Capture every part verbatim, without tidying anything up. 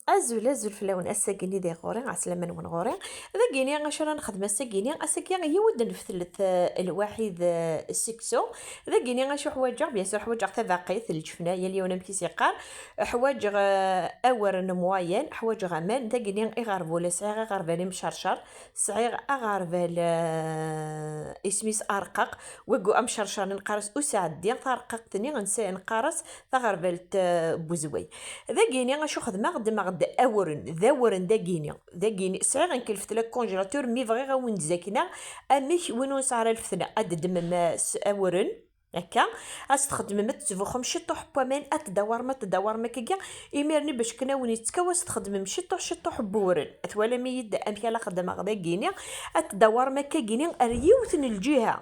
Azul, azul fell-awen, ass-agi-nni di ɣur-i, ɛeslama-nwen ɣur-i. Dagi-ni acu ara nexdem ass-agi-nni? Ass-agi yiwen d neftel-t, eh, lwaḥid, eh, seksu. Dagi-ni acu ḥwaǧeɣ? Bien sûr, ḥwaǧeɣ tabaqit, lǧefna, yal yiwen amek i s-yeqqar. Ḥwaǧeɣ, eh, awren moyen, ḥwaǧeɣ aman. Dagi-ni iɣerbal, sɛiɣ aɣerbal imcercer, sɛiɣ aɣerbal, eh, isem-is arqaq, wagi amcercer neqqar-as usɛeddi, tarqaqt-nni nsa-, neqqar-as taɣerbalt, eh, n uzway. Dagi-ni acu xedmeɣ? Ddmeɣ-d awren, d awren dagi-ni. Dagi-ni sɛiɣ nekk lfetla deg congélateur, mi bɣiɣ ad wen-d-zakneɣ amek win ur nesɛi ara lfetla. Ad d-ddmem, eh, s awren, akka, ad s-txedmem, ad tettbuxxem ciṭuḥ n waman, ad tdawarem, ad tdawarem akkagi, imir-nni bac akken ad wen-yettkaw, ad s-txedmem ciṭuḥ, ciṭuḥ n wewren. Twalam-iyi-d amek ara xedmeɣ dagi-ni? Ad tdawarem akkagi-ni ar yiwet n lǧiha.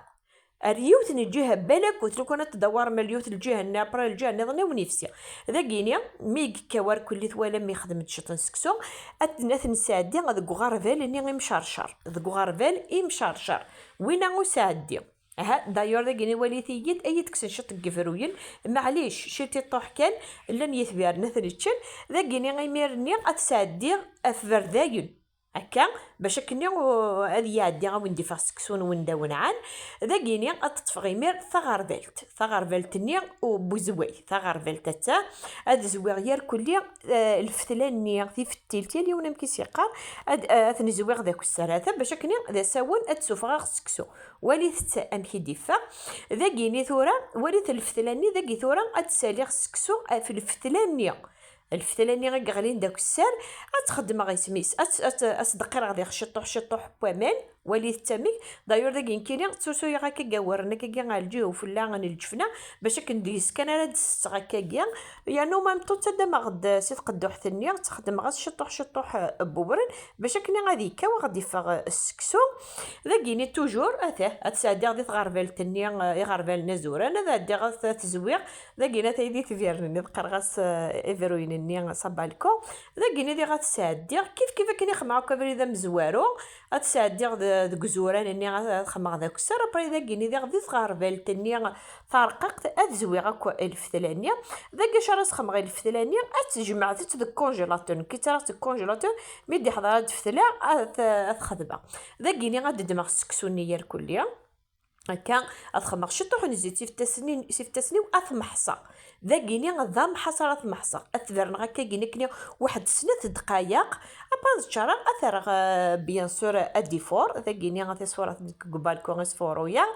Ar yiwet n lǧiha, balakut, lukan ad tdawarem ar yiwet n lǧiha-nni, après lǧiha nniḍen, ad wen-yefsi. Dagi-ni, mi yekkaw ar kulli, twalam yexdem-d ciṭ n seksu, ad t-, ad t-nesɛeddi deg uɣerbal-nni imcercer, deg uɣerbal imcercer, winna usɛeddi. Aha, d'ailleurs, dagi-ni walit-iyi-d, ad yi-d-kksen ciṭ n yebruyen, maɛlic, ciṭiṭuḥ kan, llan yetbiren ad ten-ččen, dagi-ni imir-nni ad t-sɛeddiɣ ɣef berdayen. Akka, bac akken ad iɛeddi ad wen-d-iffeɣ seksu-nwen d awenɛan. Dagi-ni ad teṭṭfeɣ imir taɣerbalt, taɣerbalt-nni n uzway, taɣerbalt atta, ad zwiɣ yir kulli, eh, lfetla-nni, tifettilt, yal yiwen amek i s-yeqqar, ad, eh, ad ten-zwiɣ d akessar, ata, bac akken d asawen ad d-sufɣeɣ seksu. Walit-tt amek i d-iffeɣ. Dagi-ni tura, walit lfetla-nni, dagi tura ad d-saliɣ seksu ɣef lfetla-nni. Lfetla-nni i yeɣlin d akessar, ad tt-xedmeɣ isem-is, ad tt-, ad tt-, ad s-d-qqireɣ diɣ ciṭuḥ, ciṭuḥ n waman, walit-tt amek. D'ailleurs, dagi nekkini ttrusuyeɣ akkagi awren akkagi ɣer lǧiha ufella n lǧefna, bac akken deg-s kan ara d-setteɣ akkagi. Yernu même temps ttaddameɣ-d si tqedduḥt-nni, ttxedmeɣ-as ciṭuḥ, ciṭuḥ, eh, n wewren, bac akken ad yekkaw, ad d-iffeɣ, eh, seksu. Dagi-ni toujours, atah, ad t-sɛeddiɣ di tɣerbalt-nni, eh, iɣerbalen azuran, ad ɛeddiɣ ad t-, ad t-zwiɣ, dagi-ni atay di tbirnin, ad qqareɣ-as, eh, ibruyen-nni s abalku. Dagi-ni diɣ ad t-sɛeddiɣ, kif kif akken i xedmeɣ akk abrid amezwaru, ad t-sɛeddiɣ de-, deg uzuran-nni, ad, ad xedmeɣ d akessar, après dagi-ni diɣ di tɣerbalt-nni tarqaqt, ad zwiɣ akk lfetla-nni. Dagi acu ara s-xedmeɣ i lfetla-nni? Ad tjemɛet-tt deg congélateur, nekki ttarraɣ-tt deg congélateur, mi d-iḥḍer ad d-fetleɣ, ad, ad t-xedmeɣ. Dagi-ni ad d-ddmeɣ seksu-nni yir kulli. Akka, ad xedmeɣ ciṭuḥ n zzit s ifettasen-in-, s ifettasen-iw, ad t-meḥṣeɣ. Dagi-ni d amḥaṣ ara t-meḥṣeɣ. Ad t-berneɣ akkagi-ni akken waḥed snat dqayeq. Après ad ččareɣ, ad t-rreɣ, euh, bien sûr, ad d-ifur. Dagi-ni tisfurat deg ubalku i sfuruyeɣ.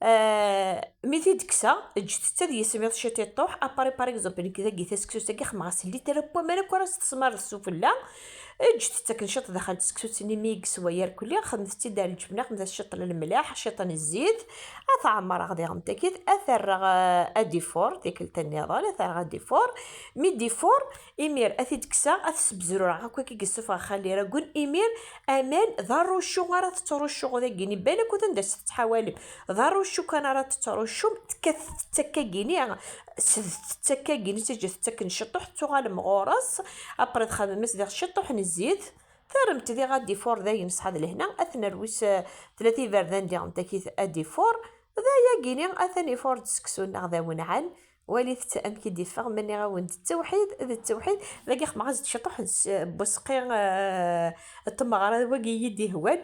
Euh, mi t-id-kkseɣ, ǧǧet-tt ad yismiḍ ciṭiṭuḥ. Après, par exemple, nekk dagi taseksut-agi xedmeɣ-as litre n waman akk ara s-tesmar s ufella. Ǧǧet-tt akken ciṭ daxel n tseksut-nni, mi i yeswa yir kulli, xedmet-tt-id ar lǧebna, xedmet-as ciṭ n lemleḥ, ciṭ n zzit, ad t-ɛemmreɣ diɣen takit, ad t-rreɣ, eh, ad d-ifur, tikkelt nniḍen, ad t-rreɣ ad d-ifur. Mi d-ifur, imir ad t-id-kkseɣ, ad t-sbezrureɣ akk akka i yessufeɣ Xali Ragun, imir aman d aruccu ara tettruccuɣ dagi-ni, balak ur anda s-tettḥawalem, d aruccu kan ara tettruccum, tekkat tettakkagini, s-, tettakkagini, teǧǧa tettakken ciṭuḥ, tettuɣalem ɣur-s, après txedmem-as diɣ ciṭuḥ n zzit, terremt diɣ ad d-ifur dayen ṣṣeḥ d lehna, ad t-nerwi s, eh, tlata iberdan diɣen takit ad d-ifur, d ayagi-ni atan ifur-d seksu-nneɣ d awenɛan, walit-t amek i d-iffeɣ, ma nniɣ-awen-d d ttewḥid, d ttewḥid, dagi xedmeɣ-as-d ciṭuḥ n s-, n useqqi, eh, n tmeɣra, wagi i yi-d-ihwan.